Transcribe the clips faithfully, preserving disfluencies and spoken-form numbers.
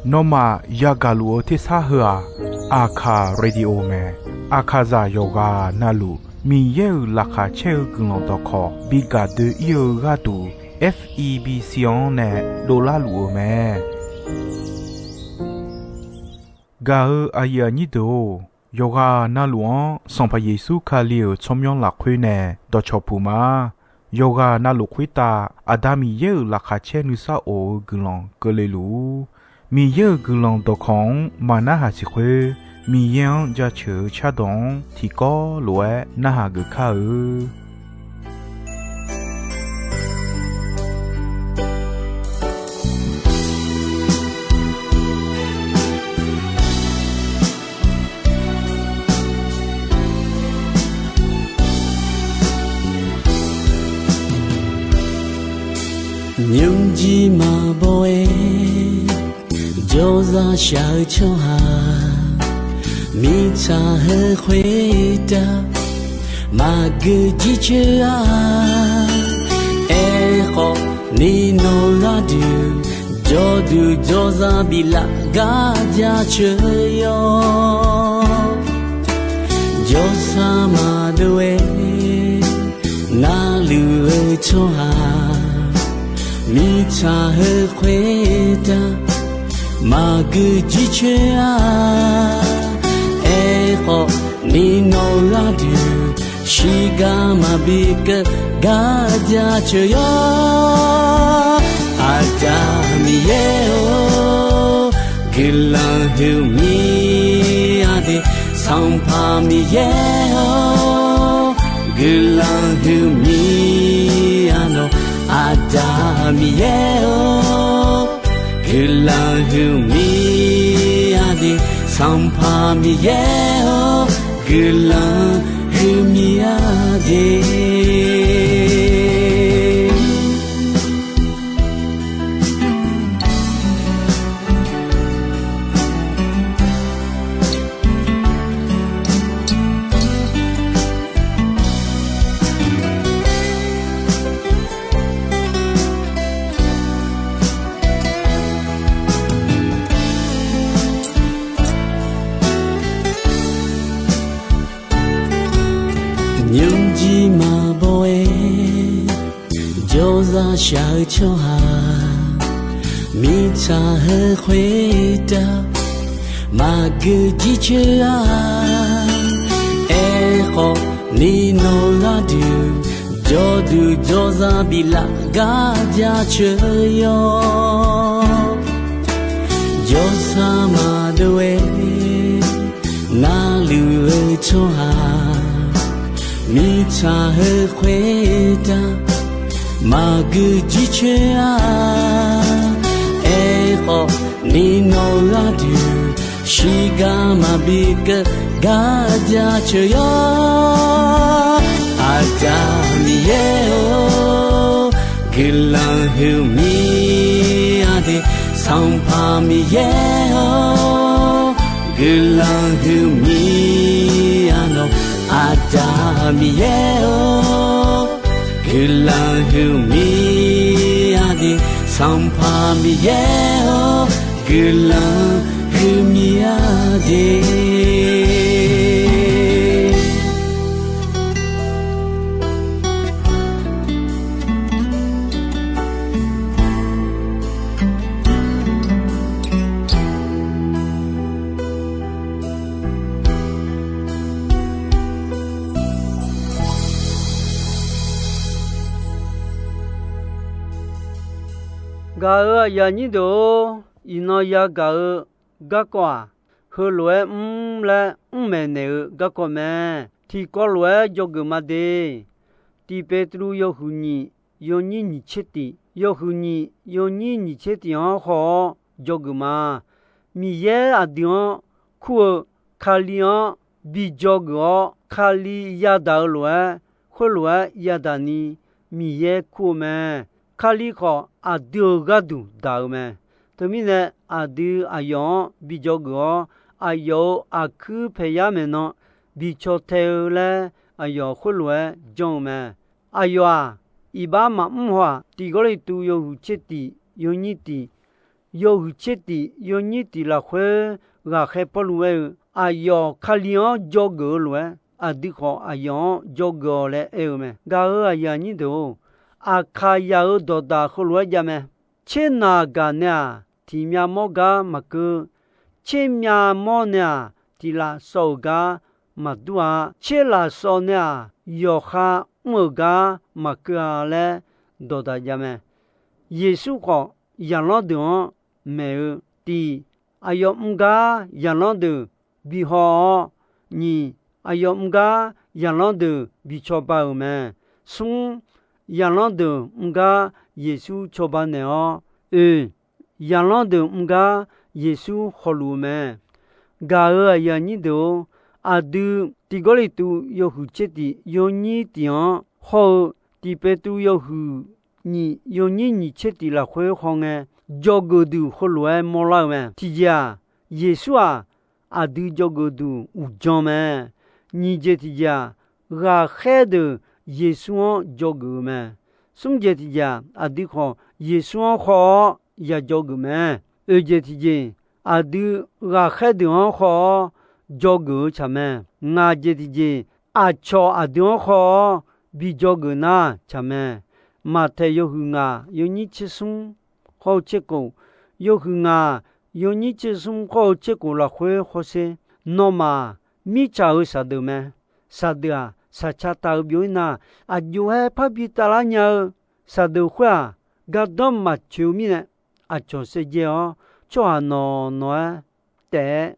Nawmaf yagaq luf-eu tersar heu-aq, Aqkaq Radio mae. Aqkaqzaq yawqghaq navluf Miqyaer-euq laqkhaq caer-eu guiqlanq dawqkawq bi gaq doe-ir-eu gharduq, F E B C-anr nae dovlar luf-eu mae. Gaq-eu aqyuif aqnyir deuq-or, yawqghaq navluf-anr Sanqpaq Yeqsur Kali-euq tsawrmyanr lafkhoer nae dawqcawq puq ma. Yawqghaq navluf khoertav Aqda Miqyaer-euq laqkhaq caer nuisar of-eu guiqlanq keuvle luf-ur. Miqyaer-euq guiqlanq dawqkawq-anr maqnarhaq siq khoer, Miqyaer-anr jaceuq-eu cardawq-anr tiqkawv lof-aer narhaq geuf kar-eu. Nymrjir maqbaw-aer jawrzaq shaq-eu tsawrhaq, mirtsaq heu khoertav maqgui jircoer-a. Aerkhawf, ni nawq gharduq jawrduq jawrzaq biflaf gar jaceuq yawr. Jawrsar maqdov-aer narluf-eu tsawrhaq, mirtsaq heu khoertav maqgui jircoer-a. Aerkhawf, ni nawq gharduq shiqgar maqbi keuv gar jaceuq yawr. Aqda Miqyaer-or, guiqlanq huiqmya de. Sanqpaq Miqyaer-or, guiqlanq huiqmya nawq. Aqda Miqyaer-or, guiqlanq huiqmya de. Sanqpaq Miqyaer-or, guiqlanq huiqmya de. Nymrjir maqbaw-aer jawrzaq shaq-eu tsawrhaq, mirtsaq heu khoertav maqgui jircoer-a. Aerkhawf, ni nawq gharduq jawrduq jawrzaq biflaf gar jaceuq yawr. Jawrsar maqdov-aer narluf-eu tsawrhaq, mirtsaq heu khoertav maqgui jircoer-a. Aerkhawf, ni nawq gharduq shiqgar maqbi keuv gar jaceuq yawr. Aqda Miqyaer-or, guiqlanq huiqmya de. Sanqpaq Miqyaer-or, guiqlanq huiqmya nawq. Aqda Miqyaer-or, guiqlanq huiqmya de. Sanqpaq Miqyaer-or, guiqlanq huiqmya de. Gaq-euq aqyuif aqnyir deuq-or, iqnan yagaq-eu garkawv-aq, heulof-aer mr laer mr maeqnaeq-eu garkawv mae. Tiqkawv lof-aer dzawgeuf ma de. Tiq Petruv yawhuiq nyiq yawnyir nyiq tser tiq, yawhuiq nyiq yawnyir nyiq tser tiq-anr haw-awr dzawgeuf ma. Miqyaer aqdui-anr kur-eu Kali-anr bi dzawgeuf-awr, Kali yadaq-eu lof-aer, khoerlof-aer yadaq ni Miqyaer kur-eu mae. Kali khawf, aqdui-euq gharduq daq-eu mae. Teumirnae, aqdui aqyawf-anr bi dzawgeuf-awr, aqyawf-euq aqkuir paeqyar maeqnan bi caw tae-eu laer, aqyawf khoerlof-aer janr-eu mae. Aqyawf-aq, iqbax maqmr haw-aq, Tiq Gawrliqtu yawhuiq tser tiq yawnyir tiq, yawhuiq tser tif yawnyir tif lafkhoer ghaqkhaer Pawrluv aer-eu, aqyawf Kali-anr dzawgeuf-eu lof-aer, aqdui khawf aqyawf-anr dzawgeuf-awq laer aer-eu mae. Gaq-euq aqyuif aqnyir deuq-or, Aqkaqyaq-euq dawqdaq heulof-aer jav mae. Tser naq gaq nae-aq, tiq myav mawr gar maqkeuv. Tser myav mawr nae-aq, tiq laf sawv-euq gar maqdur-a. Tser laf sawv nae-aq, yawqha mr-euq gar maqkeuv-a laer dawqdaq jav mae. Yeqsur khawf, zaqlanr deuq-anr maeq-eu, tiq, aqyawf mr gar zaqlanr deuq bihaw-awr, nyiq, aqyawf mr gar zaqlanr deuq bi cawba-euq mae. Smr, zaqlanr deuq mr gar Yeqsur cawba naeq-awr, oe, zaqlanr deuq mr gar Yeqsur hawluf-eu mae. Gaq-euq aqyuif aqnyir deuq-or, aqdui tiq Gawrliqtu yawhuiq tser tif yawnyir tif-anr hawr-eu, tiq Peqtruv yawhuiq nyiq yawnyir nyiq tser tif lafkhoer hawngae, dzawgeuf duq heulof-aer mawrlar-eu mae. Tiqjeq-aq, Yeqsur-aq, aqdui dzawgeuf duq uqdzan mae. Nyiq jeq tiqjeq-aq, ghaqkhaer deuq Yeqsur-anr dzawgeuf-eu mae. Smr jeq tiqjeq-aq, aqdui khawf Yeqsur-anr khawr-awr ya dzawgeuf mae. Oeq jeq tiqjeq, aqdui ghaqkhaer deuq-anr khawr-awr dzawgeuf-eu tsaq mae. Ngaq jeq tiqjeq, aqcawq aqdui-anr khawr-awr bi dzawgeuf nar tsaq mae. Maqtaeq yawhuiq ngaq yawnyir tser smr hawr-eu tser kof, yawhuiq ngaq yawnyir tser smr hawr-eu tser kof lafkhoer hawsher, nawmaf mirtsaq-euq saqdeuq mae. Saqdeuq-aq, saqca taq-euq byov-ir nar, aqjox-aer parbi tavlar nya-eu saqdeuq khoer-aq, gardanr maqtsoeq-eu mirnae, aqcawq saevdzae-awr, tsawrhaq nawq nawq-aer taef-aer,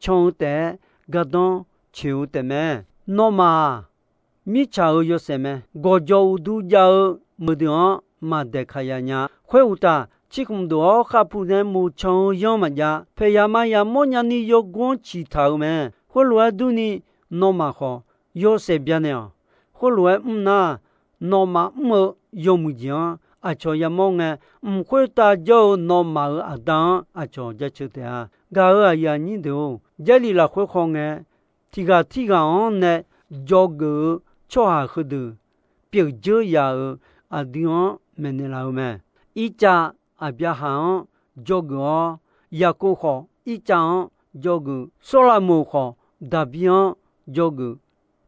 can-eu taef-aer gardanr tsoeq-eu taefmae. Nawmaf-aq, mirtsaq-euq yawshaef mae. Gawqjawq uqdu jav-eu meuqdeuq-anr maqdaeq kaqya nya. Khoeruqtaf, cirkhmq dof-awr khavpu nae moqcan-eu yanr maqjav. Paeqyaq ma yamawr nyani yawgor-anr ciqtaq-euq mae. Khoerlof-aer durni, nawmaf khawf yawshaef byanaeq-awq. Khoerlof-aer mr nar, nawmaf mr-eu yawmuiq jeq-anr aqcawq yamawr ngae, mq khoertav jawr-eu nawmaf-euq Aqda-anr aqcawq jaceuq taef-a. Gaq-euq aqyuif aqnyir deuq-or, Jarlif lafkhoer khawngae, tiq ghaq tirghaq-anr nae dzawgeuf-eu tsawrhaq heudeuq pyeuf dzeur yaf-euq aqdui-anr maeqnaeq laf-eu mae. Irtsav Aqbyaqhaq-anr dzawgeuf-awr, Yaqkov khawf Irtsav-anr dzawgeuf, Sawrlaqmoq khawf Daqbir-anr dzawgeuf,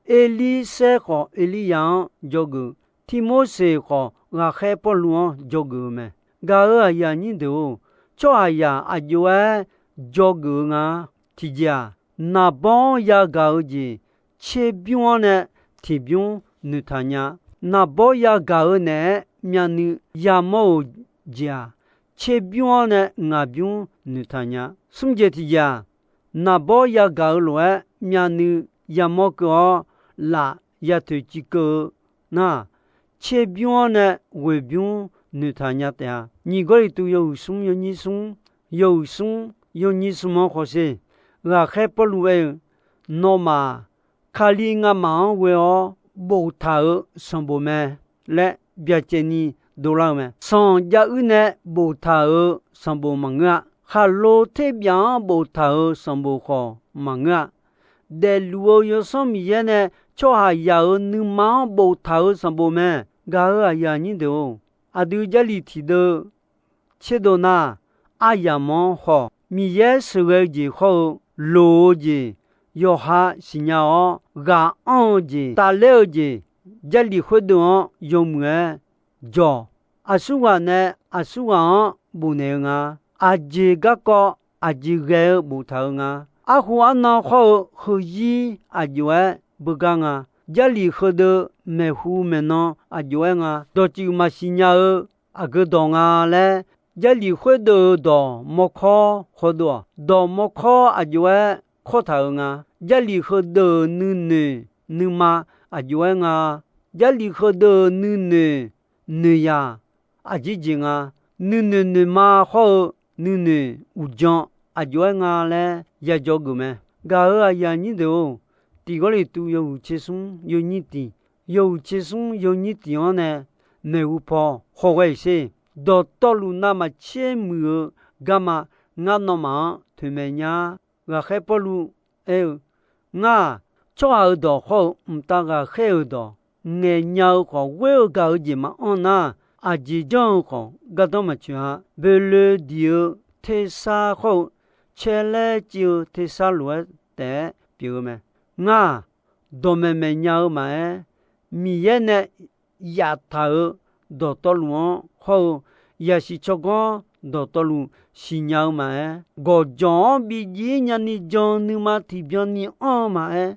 Erlirsaer khawf Erlirya-anr dzawgeuf, Tirmorseq khawf ghaqkhaer Pawrluv-anr dzawgeuf-eu mae. Gaq-euq aqyuif aqnyir deuq-or, tsawrhaqzaq aqjox-aer dzawgeuf-eu nga. Tiqjeq-aq, naqbawr-anr yagaq-eu jeq tserbymr-anr nae tiqbymr noeqtaq nya. Naqbawr yagaq-eu naeq-aer myavnuiv yamawr-euq jeq-aq, tserbymr-anr nae ngaqbymr noeqtaq nya. Smr jeq tiqjeq-aq, naqbawr yagaq-eu lof-aer myavnuiv yamawr keuv-awr, laf yatoeq civ keuv-eu nar, tserbymr-anr nae ghoeqbymr noeqtaq nya taef-a. Nyiq Gawrliqtu yawhuiq smr yawnyir smr, yawhuiq smr yawnyir smr-anr hawsher. Ghaqkhaer Pawrluv aer-eu, nawmaf-aq, Kali ngamaf-anr ghoe-awr boftaq-euq sanqbof mae laer byacaevni dovlar-eu mae. Sanq jav uir nae boftaq-euq sanqbof maqngeur-a. Khaqlo terbyaf-anr boftaq-euq sanqbof khawf maqngeur-a. Daefluf-eu Yawsanr Miqyaer nae tsawrhaqzaq-euq nuima-anr boftaq-euq sanqbof mae. Gaq-euq aqyuif aqnyir deuq-or, aqdui Jarlif tiqdeuv tserdov nar, aryamq-anr khawf, Miqyaer sheuqghae-eu jeq hawr-eu loq-eu jeq, yawqha siqnya-awr ghaq anr-eu jeq, tafler-eu jeq, Jarlif khoerdeuv-anr yawmuiq-aer jawq. Aqsurghaq nae aqsurghaq-anr bofnaeq-eu nga. Aqjeq garkawv aqjeq ghae-eu boftaq-eu nga. Arhu arnan hawr-eu heuzir aqjox-aer beugar nga. Jarlif heudeuv maeqhu maeqnan aqjox-aer nga. Dawqtsuif maqsiq nya-eu aqgeu dawq nga laer, Jarlif khoerdeuv-euq dawq mawrkawr hawdov-awq. Dawq mawrkawr aqjox-aer kawr taq-euq nga. Jarlif heudeuv-euq nuinoeq nuima aqjox-aer nga. Jarlif heudeuv-euq nuinoeq noeqyaq aqjeq jeq nga. Nuinoeq noeqma hawr-eu nuinoeq uqdzan aqjox-aer nga laer ya dzawgeuf mae. Gaq-euq aqyuif aqnyir deuq-or, Tiq Gawrliqtu yawhuiq tser smr yawnyir tiq, yawhuiq tser smr yawnyir tiq-anr nae maeqhu paw hawghae-iq sher. Dawqtawvluf navmaqtser muiq-eu garma ngar nawmaf-anr toeqmaeq nya-ar. Ghaqkhaer Pawrluv aer-eu, ngar-aq, tsawrhaq-euq dawq hawr-eu mqtav ghaqkhaer-euq dawq ngaeqnya-eu khawf, ghoer-eu gaq-eu jeq maqanr nar, aqjeq janr-eu khawf gardanr maqtsoeq-a. Boeloe diq-eu tersar khawr-eu caerlaer civ-eu tersar lof-aer taef-aer pyeuf-eu mae. Ngar-aq, dawqmaeq maeq nya-eu maqaer, Miqyaer nae yaftaq-euq dawqtawvluf-anr hawr-eu, yasiq tsawrganr dawqtawvluf siqnya-eu maqaer, gawqjawq-anr bi jiv-ir nyani jan-eu nuima tiqbyan ni anr-eu maqaer,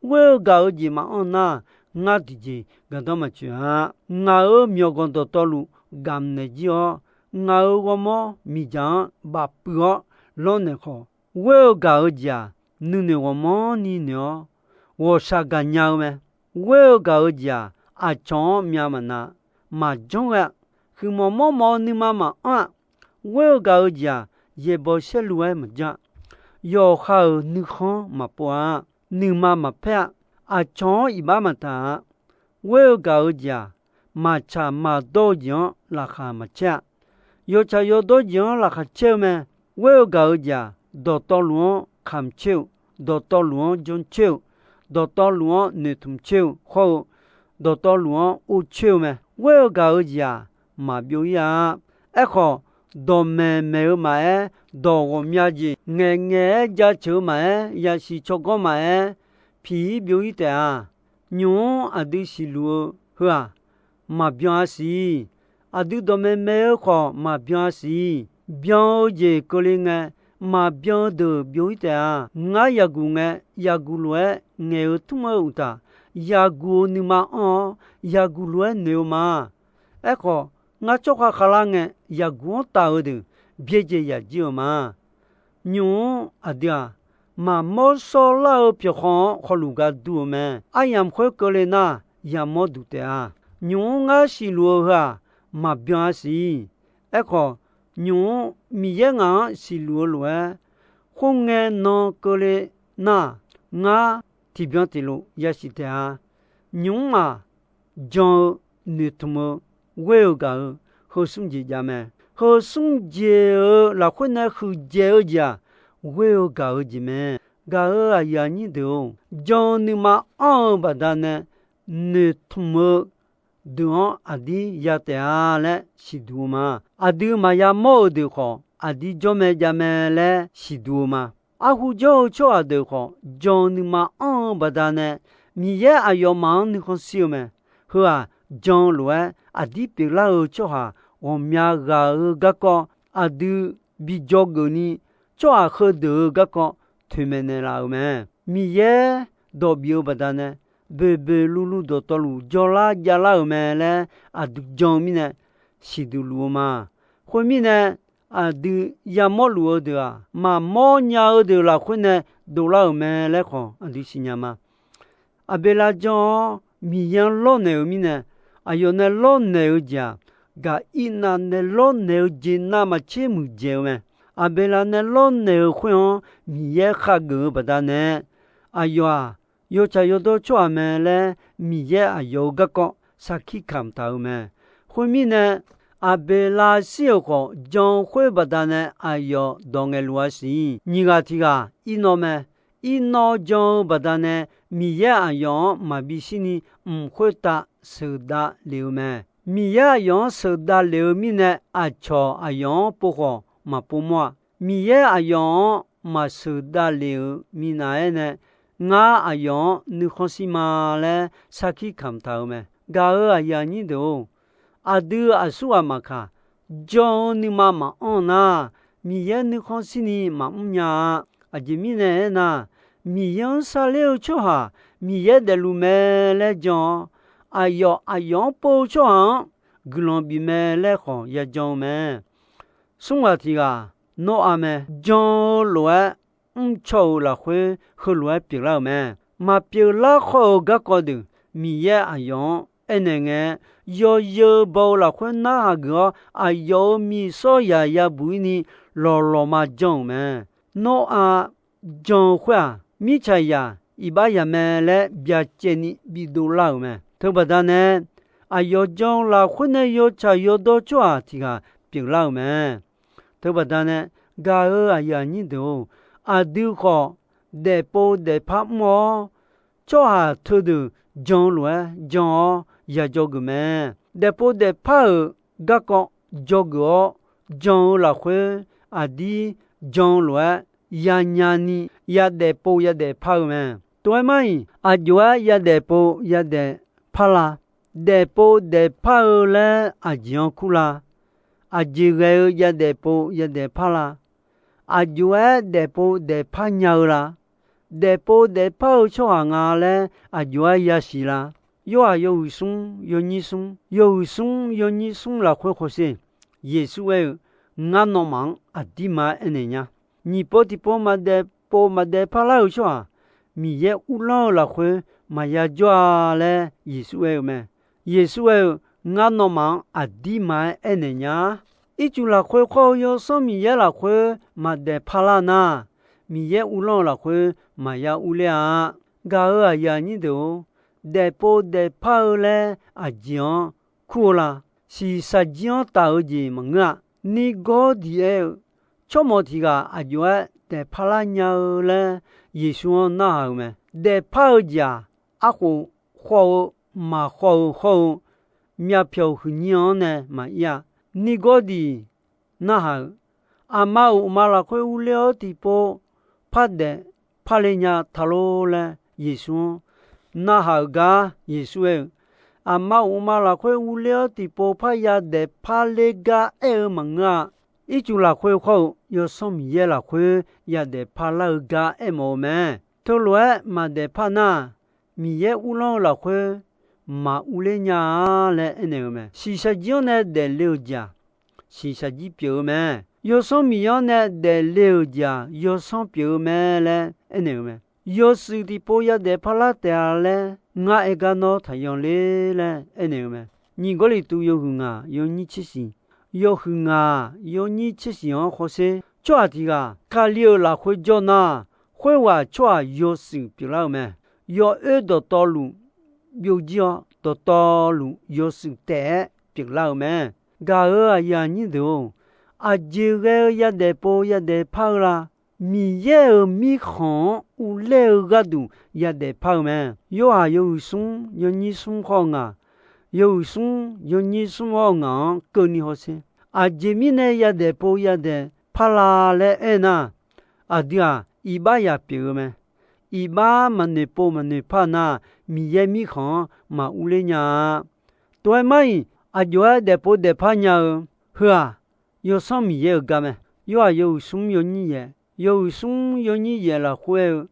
ghoer-eu gaq-eu jeq maqanr nar, ngar tiqjeq gardanr maqtsoeq-a. Ngaq-euq myawqganq dawqtawvluf gamq naeq jir-awr, ngaq-euq ghawrmawr miqdzaq-anr bafpuiv-awr lawrnaeq khawf, ghoer-eu gaq-eu jeq-aq, nuinoeq ghawqmanrni noeq-awr, ghawqshaq gaqnya-eu mae. Ghoer-eu gaq-eu jeq-aq, aqcawq-anr myav maqnav, maqjanr ghae-a. Huiqmawf mawrmawf-eu nuima maqanr-a. Ghoer-eu gaq-eu jeq-aq, yaeqbawq saerlu-aer maqjanr-a. Yawqha-euq nuikhanr maqpov-a. Nuima maqpaer-a. Aqcawq-anr iqbax maqtaq-a. Ghoer-eu gaq-eu jeq-aq, maqtsaq maqdawr-eu jeq-anr laqkhaq maqcaer-a. Yawtsaq yawdawr jeq-anr laqkhaq caer-eu mae. Ghoer-eu gaq-eu jeq-aq, dawqtawvluf-anr kamq coer-eu, dawqtawvluf-anr janr coer-eu, dawqtawvluf-anr noeqtmq coer-eu hawr-eu, dawqtawvluf-anr or coer-eu mae. Ghoer-eu gaq-eu jeq-aq, maqbyov-ir-a. Aerkhawf, dawqmaeq maeq-eu maqaer, dawq ghawqmya jeq ngaeqngaeq-aer jaceuq-eu maqaer, yasiq tsawrganr maqaer, piq-ir byov-ir taef-a. Nymq-mr aqdui siqluf-eu heu-aq, maqbyan-a siq. Aqdui dawqmaeq maeq-eu khawf maqbyan-a siq. Byan-eu jeq keuvle ngae, maqbyan-eu deuq byov-ir taef-a. Ngar yaguq ngae, yaguq lof-aer ngaeq-eu tmr-eu uqtaf, yaguq-eu nuima anr-awr, yaguq lof-aer noeq-eu ma. Aerkhawf, ngar tsawrkhav khavlar ngae, yaguq-anr taf-eu deuq byaerdzae yaq jir-eu ma. Nymq-mr aqdui-aq, maqmawr shawrlar-eu pyawqkhaw-anr khawluf gar dur-eu mae. Aryamq khoer keuvle nar, yamawr duq taef-a. Nymq-mr ngar siqluf-eu heu-aq, maqbyan-a siq. Aerkhawf, nymq-mr Miqyaer ngaq-anr siqluf-eu lof-aer, khoerngae nan keuvle nar, ngar tiqbyan tiqlof yasiq taef-a. Nymq-mr-aq, jan-eu, noeqtmq-eu, ghoer-eu gaq-eu, heu smr jeq jav mae. Heu smr jeq-euq lafkhoer nae huiqdzaeq-eu jeq-aq, ghoer-eu gaq-eu jeq mae. Gaq-euq aqyuif aqnyir deuq-or, jan-eu nuima anr-eu baqdanae noeqtmq-eu deuq-anr aqdir ya taef-a laer siqduq-eu ma. Aqdui maqya mawr-eu deuq khawf, aqdir jawr mae jav mae laer siqduq-eu ma. Arhu jawr-eu tsawrhaq deuq khawf, jan-eu nuima anr-eu baqdanae Miqyaer aqyawfmaf-anr nuikhanr shir-eu mae. Heu-aq, jan-eu lof-aer aqdir pyeuflar-eu tsawrhaq ghawqmya ghaq-eu garkawv aqdui bi dzawgeuf ni, tsawrhaq heudeuq-euq garkawv toeqmaeq naeqlaf-euq mae. Miqyaer dawq bif-eu baqdanae boeqboeq luvluv dawqtawvluf jawrlar javlar-euq mae laer aqdui jan-eu mirnae siqduq luf-eu ma. Khoermirnae, aqdui yamawr luf-eu deuq-aq, maqmawr nya-eu deuq lafkhoer nae dovlar-euq mae laer khawf aqdui siqnya ma. Aqbeqlav jan-awr Miqyaer-anr lawrnaeq-euq mirnae, aqyawf nae lawrnaeq-eu jeq-aq, gaq irnav nae lawrnaeq-eu jeq navmaqtser muiqdzaeq-eu mae. Aqbeqlav nae lawrnaeq-eu khoer-anr Miqyaer khageuf-eu baqdanae, aqyawf-aq, yawtsaq yawdawr tsawrhaq mae laer Miqyaer aqyawf-euq garkawv sarkir kamq taq-euq mae. Khoermirnae, Aqbeqlav shir-euq khawf jan-eu khoer baqdanae aqyawf dawq ngaeqluf-a siq. Nyiq ghaq tiq ghaq Irnawv mae. Irnawv jan-eu baqdanae Miqyaer aqyawf-anr maqbi shirni mq khoertav sheuqdav lef-eu mae. Miqyaer aqyawf-anr sheuqdav lef-eu mirnae, aqcawq aqyawf-anr pov khawf maqpov mawr-a. Miqyaer aqyawf-anr maqsheuqdav lef-euq minav-aer nae, ngar aqyawf-anr nuikhanr shir ma laer sarkir kamq taq-euq mae. Gaq-euq aqyuif aqnyir deuq-or, aqdui aqsurghaq maqkaq, jan-eu nuima maqanr nar, Miqyaer nuikhanr shirni maqmr nya-a. Aqjeq mirnae aernar, Miqyaer-anr sarler-eu tsawrhaq Miqyaer daefluf mae laer jan-awr, aqyawf aqyawf-anr pov-eu tsawrhaq-anr guiqlanq bif mae laer khawf yajan-eu mae. Smr ghaq tiq ghaq Nawrav mae. Jan-eu lof-aer mrcaw-euq lafkhoer heulof-aer pyeuflar-euq mae. Maqpyeuf larkhaw-euq garkawv deuq Miqyaer aqyawf-anr aernaeq ngae, yawzeu baw-eu lafkhoer narhaq geuf-awr, aqyawf-euq miqsawr yaq yabuq-ir ni lawqlawq ma jan-euq mae. Nawrav jan-eu khoer-aq, mirtsaqzaq iqbax yaq mae laer byacaevni bidov lar-euq mae. Teubaqda nae, aqyawf jan-eu lafkhoer nae yawtsaq yawdawr tsawrhaq tiq ghaq pyeuflar-euq mae. Teubaqda nae, gaq-euq aqyuif aqnyir deuq-or, aqdui khawf daefpov daefpar mr-awr, tsawrhaq teudeuq jan-eu lof-aer jan-awr yajawr geuf mae. Daefpov daefpar-euq garkawv jawrgeuf-awr jan-eu lafkhoer, aqdir jan-eu lof-aer yanya ni yadaef pov yadaef par-eu mae. Tov-aer mar-iq, aqjox-aer yadaef pov yadaef par la? Daefpov daefpar-eu laer aqjeq-anr kur la? Aqjeq ghae-eu yadaef pov yadaef par la? Aqjox-aer daefpov daefpar nya-eu la? Daefpov daefpar-eu tsawrhaq nga laer aqjox-aer yasiq la? Yorhaq yawhuiq smr yawnyir smr, yawhuiq smr yawnyir smr lafkhoer hawsher. Yeqsur aer-eu, Ngar nawmaf-anr aqdirma-aer aernaeq nya. Nyiq pov tiqpov maqdaefpov maqdaefpar lar-eu tsawrhaq, Miqyaer uvlanr-eu lafkhoer maqya jawr-a laer Yeqsur aer-eu mae. Yeqsur aer-eu, Ngar nawmaf-anr aqdirma-aer aernaeq nya. Ircuf lafkhoer khawr-eu Yawsanr Miqyaer lafkhoer maqdaefpar lar nar, Miqyaer uvlanr-eu lafkhoer maqya urler-a. Gaq-euq aqyuif aqnyir deuq-or, daefpov daefpar-eu laer aqjeq-anr kur-eu la? Shiqshaq jir-anr taf-eu jeq maqngeur-a. Nirgawr diq aer-eu, tsawrmawq tiq ghaq aqjox-aer daefpar lar nya-eu laer Yeqsur-anr narhaq-euq mae. Daefpar-eu jeq-aq, arkhof khawv-eu, maq khawv-eu hawr-eu, myavpyawq huiqnyir-anr nae maqir-a. Nirgawr diq narhaq-euq, aqma uqma lafkhoer urler-awr tiqpov par daefpar le nya ta lor laer Yeqsur-anr narhaq-euq gar Yeqsur aer-eu, aqma uqma lafkhoer urler-awr tiqpov parya daefpar ler gar aer-eu maqngeur-a. Ircuf lafkhoer khawr-eu Yawsanr Miqyaer lafkhoer yadaefpar lar-eu gar aermawf-eu mae. Teulof-aer maqdaefpar nar, Miqyaer uvlanr-eu lafkhoer maq urler nya-a laer aernaeq-eu mae. Shiqshaq jir-anr nae daefle-euq jeq-aq, shiqshaq jir pyeuf-eu mae. Yawsanr Miqyaer-anr nae daefle-euq jeq-aq, yawsanr pyeuf-eu mae laer aernaeq-eu mae. Yawshuif tiqpov yadaefpar lar taef-a laer ngar aer gar nawr taqyan ler laer aernaeq-eu mae. Nyiq Gawrliqtu yawhuiq ngaq yawnyir tser shiq, yawhuiq ngaq yawnyir tser shiq-anr hawsher. Tsawrhaq tiq ghaq Kali-euq lafkhoer jawr nar, khoerghaq tsawrhaq yawshuif pyeuflar-euq mae. Yawoer dawqtawvluf byovjir-awr, dawqtawvluf yawshuif taef-aer pyeuflar-euq mae. Gaq-euq aqyuif aqnyir deuq-or, aqjeq ghae-eu yadaefpov yadaefpar-eu la? Miqyaer-euq mirkhanq-anr uvler-eu gharduq yadaefpar-eu mae. Yorhaq yawhuiq smr yawnyir smr hawr-eu ngaq, yawhuiq smr yawnyir smr hawr-eu ngaq-anr keuvni hawsher. Aqjeq mirnae yadaefpov yadaefpar la laer aernar, aqdui-aq iqbax yaq pyeuf-eu mae. Iqbax maqnoeq pov maqnoeq par nar, Miqyaer mirkhanq-anr maq urler nya-a. Tov-aer mar-iq, aqjox-aer daefpov daefpar nya-eu heu-aq, Yawsanr Miqyaer-euq gar mae. Yorhaq yawhuiq smr yawnyir yaef, yawhuiq smr yawnyir yaef lafkhoer aer-eu,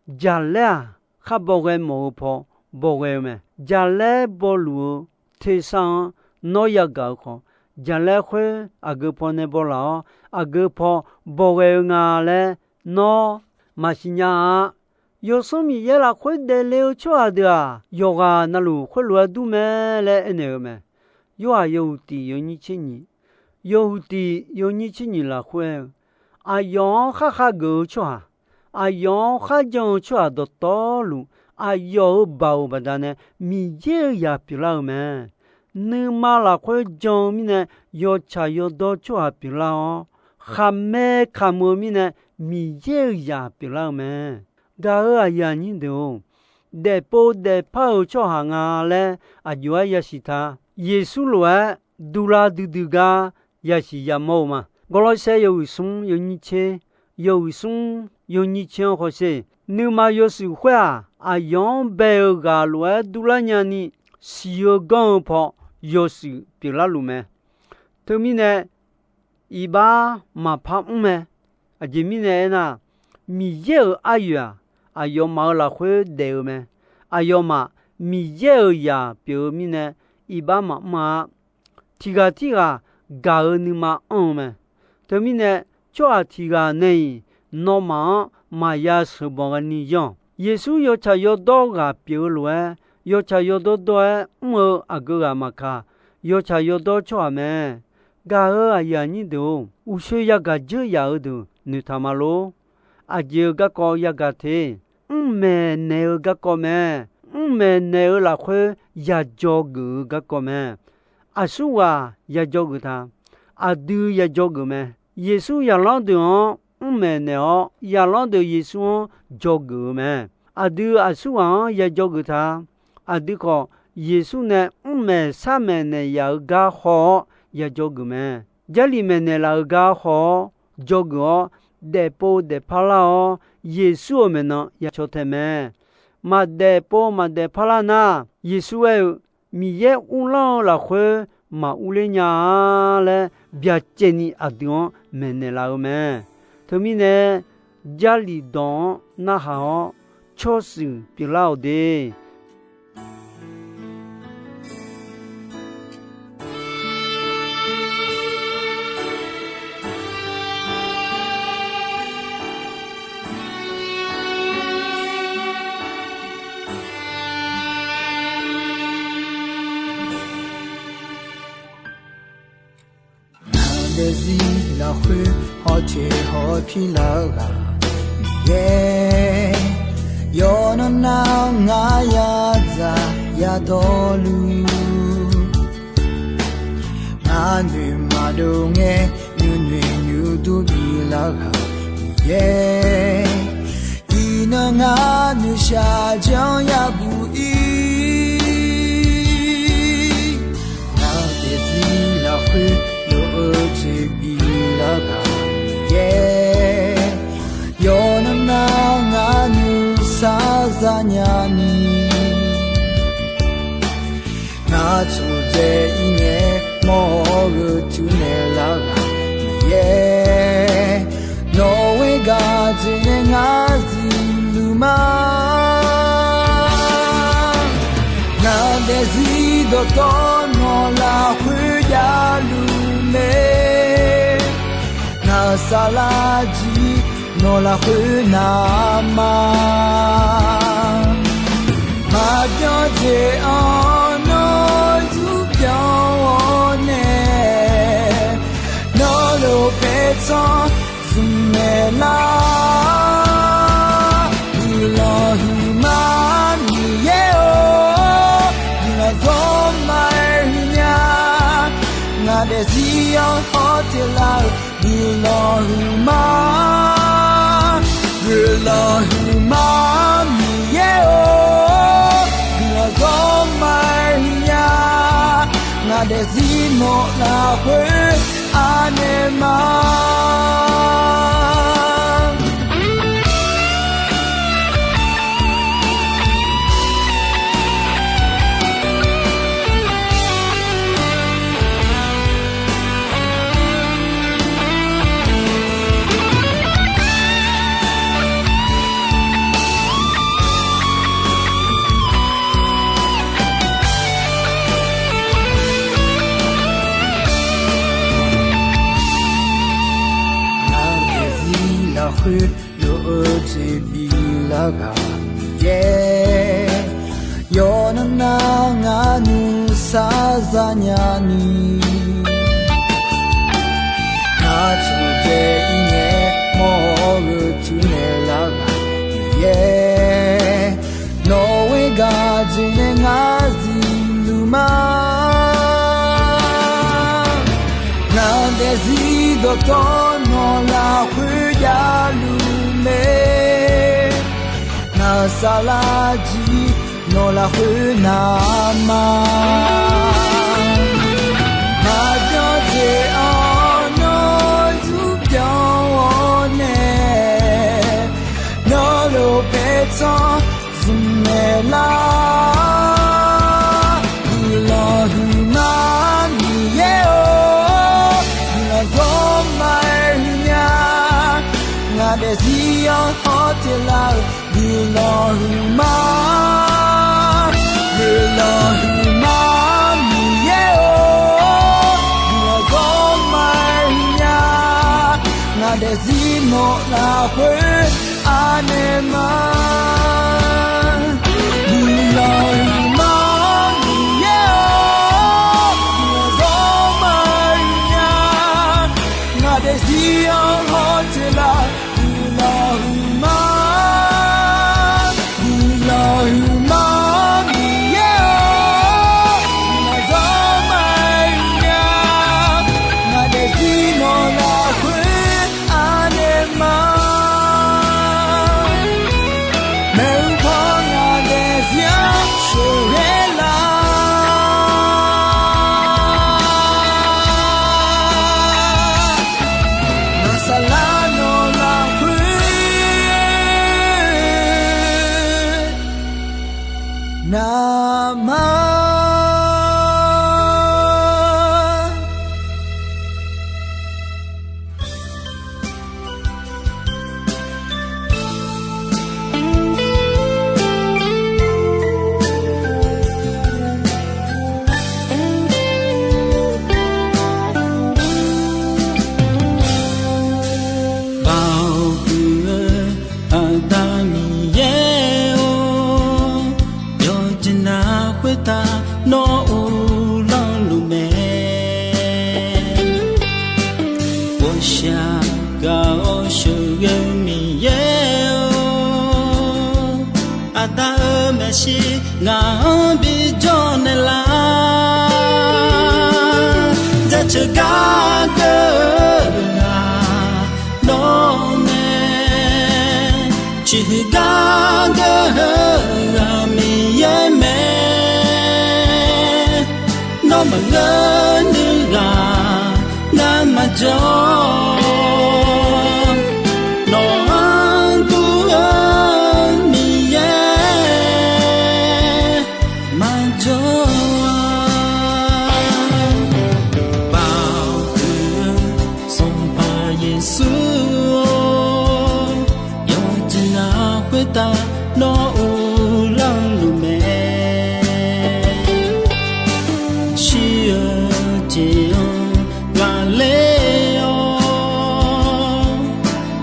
Jaqlaer-aq, khar bawghae mawf-eu paw bawghae-eu mae. Jaqlaer bawluf-eu tersar-anr nawr yagaq-eu khawf, jaqlaer khoer aqgeu pawnae bawlaf-awr, aqgeu paw bawghae-eu nga laer nawr maqsiq nya-a. Yawsanr Miqyaer lafkhoer daefle-eu tsawrhaq deuq-aq, yawqghaq navluf khoerlof-aer dur mae laer aernaeq-eu mae. Yorhaq yawhuiq tiq yawnyir tser nyiq, yawhuiq tiq yawnyir tser nyiq lafkhoer aer-eu, aqyawf-anr khar khageuf-eu tsawrhaq, aqyawf-anr kharjan-eu tsawrhaq dawqtawvluf, aqyawf-euq baoq baqdanae Miqyaer-euq zaq pyeuflar-eu mae. Nuima lafkhoer jan-eu mirnae yawtsaq yawdawr tsawrhaq pyeuflar-awr, khaqmae kamq-eu mirnae Miqyaer-euq zaq pyeuflar-eu mae. Gaq-euq aqyuif aqnyir deuq-or, daefpov daefpar-eu tsawrhaq nga laer aqjox-aer yasiq ta. Yeqsur lof-aer durlar duidui gar yasiq yamawr-eu ma. Gawrlawrsaer yawhuiq smr yawnyir tser, yawhuiq smr yawnyir tser-anr hawsher. Nuima yawshuif khoer-aq, aqyawf-anr bae-eu ghaq lof-aer durlar nyani, siq-eu ganr-eu paw yawshuif pyeuflar luf mae. Teumirnae, iqbax maqpar mr mae. Aqjeq mirnae aernar, Miqyaer-euq aryoeq-aq, aqyawfmaf-euq lafkhoer daef-eu mae. Aqyawfmaf Miqyaer-euq zaq pyeuf-eu mirnae, iqbax maqmr-a. Tiq ghaq tirghaq gaq-eu nuima anr-eu mae. Teumirnae, tsawrhaq tiq ghaq nae-iq nawmaf-anr maqya sheuqbanq ghaeni yanr-awq. Yeqsur yawtsaq yawdawr ghaq pyeuf-eu lof-aer, yawtsaq yawdawr dawr-aer mr-eu aqgeu ghaq maqkaq, yawtsaq yawdawr tsawrhaq mae. Gaq-euq aqyuif aqnyir deuq-or, uqshoe yagaq dzeur yaf-eu deuq noeqtaq ma lor. Aqjeq-euq garkawv yagaq te. Mrmaeq naeq-eu garkawv mae. Mrmaeq naeq-eu lafkhoer yajawr geuf-eu garkawv mae. Aqsurghaq yajawr geuf ta. Aqdui yajawr geuf mae. Yeqsur zaqlanr deuq-anr mrmaeq naeq-awr, zaqlanr deuq Yeqsur-anr jawr geuf-eu mae. Aqdui aqsurghaq-anr yajawr geuf ta. Aqdui khawf, Yeqsur nae mrmaeq sharmaeq naeq yaf-eu gar haw-awr yajawr geuf mae. Jarlif maeqnaeq laf-eu gar haw-awr dzawgeuf-awr, daefpov daefpar lar-awr, Yeqsur-euq maeqnan ya caw tae mae. Maqdaefpov maqdaefpar lar nar, Yeqsur aer-eu, Miqyaer uvlanr-eu lafkhoer maqurler nya-a laer, byacaevni aqdui-anr maeqnaeq laf-eu mae. Teumirnae, Jarlif dawq-anr narhaq-awr, tsawrshuif pyeuflar-awq de. Ngaq daefzir lafkhoer hawteq hawpir lar-eu ghaq Miqyaer, yawqnan nar ngar yadzaq yadawrluf, ngar noeq maqdov ngae nuinoeq nuidur bilar ghaq Miqyaer, iqnan ngar noeqshaq janr yabuq ir. Ngaq daefzir lafkhoer lof-eu jeq bilar ghaq Miqyaer, yawqnan nar ngar nuisar zanya ni, ngar tsofdzae ir ngae mawr-eu teunaeq lar ghaq Miqyaer, nawq-euq gharduq nae ngar zifluf ma. Ngaq daefzir dawqtawvluf nawq lafkhoer javluf mae. Ngaq saflar jir nawq lafkhoer navma, maqbyan jeq-anr nawr zurbyan-awr nae, nawr lof paertsanr zmqmaeq lar. Guiqlanq huiqma Miqyaer-or, guiqlanq zawrma-aer huiqnya. Ngaq daefzir-anr hawteq lar-eu guiqlanq huiqma, guiqlanq huiqma Miqyaer-or, guiqlanq zawrma-aer huiqnya. Ngaq daefzir nawq lafkhoer anaeq ma. Ngaq daefzir lafkhoer lof-eu jeq bilar ghaq Miqyaer, yawqnan nar ngar nuisar zanya ni, ngar tsofdzae ir ngae mawr-eu teunaeq lar ghaq Miqyaer, nawq-euq gharduq nae ngar zifluf ma. Ngaq daefzir dawqtawvluf nawq lafkhoer javluf mae. Ngaq saflar jir nawq lafkhoer navma, maqbyan jeq-anr nawr zurbyan-awr nae, nawr lof paertsanr zmqmaeq lar. Guiqlanq huiqma Miqyaer-or, guiqlanq zawrma-aer huiqnya. Ngaq daefzir-anr hawteq lar-eu guiqlanq huiqma, guiqlanq huiqma Miqyaer-or, guiqlanq zawrma-aer huiqnya. Ngaq daefzir nawq lafkhoer anaeq ma. Guiqlanq huiqma Miqyaer-or, guiqlanq zawrma-aer huiqnya. Ngaq daefzir-anr hawteq lar-eu guiqlanq huiqma, guiqlanq huiqma Miqyaer-or, guiqlanq zawrma-aer huiqnya. Ngaq daefzir nawq lafkhoer anaeq ma. Maeqhu paw ngaq daefzir-anr Shaq gaq-awr sheuqghae-eu Miqyaer-or, aqda-euq maeqshi ngaq-anr bijawr naeqlar. Jaceuq gar geur-eu ghaq nawr mae, ciqhuiq gar geur-eu ghaq Miqyaer mae. Nawr maqngeur nuiv ghaq ngar maqjawr-awq. Nawq-anr dur-eu Miqyaer maqjawr-a. Baoq huiq-eu Sanqpaq Yeqsur-or, yawqjeq navluf khoertav nawr uvlanr luf mae. Shir-eu jeq-anr ghaqler-awr,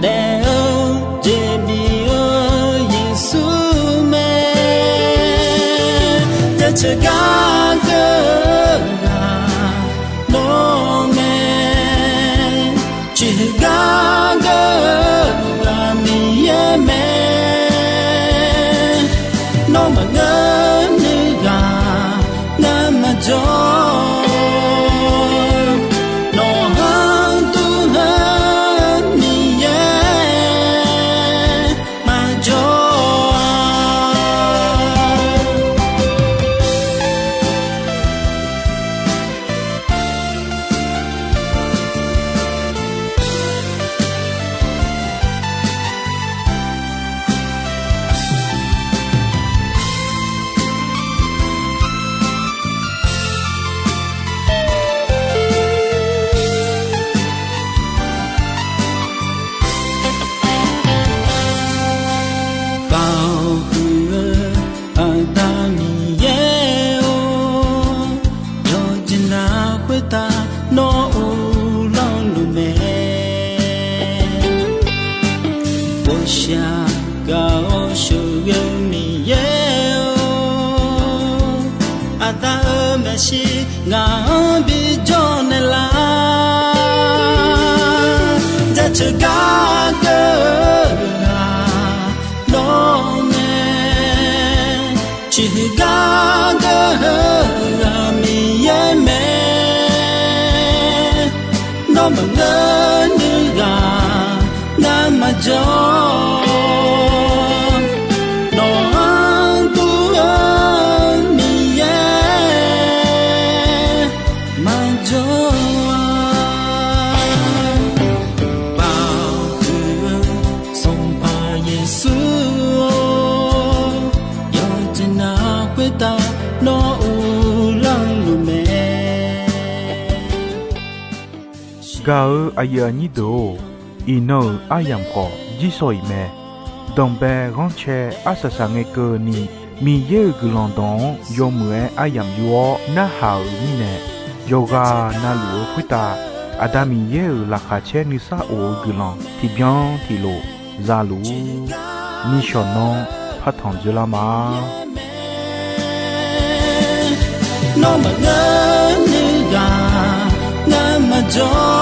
daef-eu jeq bif-eu Yeqsur mae. Jaceuq gar geur-eu ghaq nawr mae, ciqhuiq gar geur-eu ghaq Miqyaer mae. Nawr maqngeur nuiv ghaq ngar maqjawr-awq. Nawq-anr dur-eu Miqyaer maqjawr-a. Baoq huiq-eu Aqda Miqyaer-or, yawqjeq navluf khoertav nawr uvlanr luf mae. Ghawqshaq gaq-awr sheuqghae-eu Miqyaer-or, aqda-euq maeqshi ngaq-anr bijawr naeqlar. Jaceuq gar geur-eu ghaq nawr mae, ciqhuiq gar geur-eu ghaq Miqyaer mae. Nawr maqngeur nuiv ghaq ngar maqjawr-awq. Nawq-anr dur-eu Miqyaer maqjawr-a. Baoq huiq-eu Sanqpaq Yeqsur-or, yawqjeq navluf khoertav nawr uvlanr luf mae. Gaq-eu aqyuif aqnyir deuq-or, iqnan-euq aryamq khawf jirsawq iq mae. Danqbae ghanrcae arsaq saq ngae keuvni, Miqyaer-euq guiqlanq dawq-anr yawmuiq-aer aryamq yur-awr narhaq-euq mirnae, yawqghaq navluf-eu khoertav Aqda Miqyaer-euq laqkhaq caer nuisar of-eu guiqlanq tiqbyan tiqlof za luf-ur. Nishawq nanr partanq dzoerlar ma. Nawr maqngeur nuiv ghaq ngar maqjawr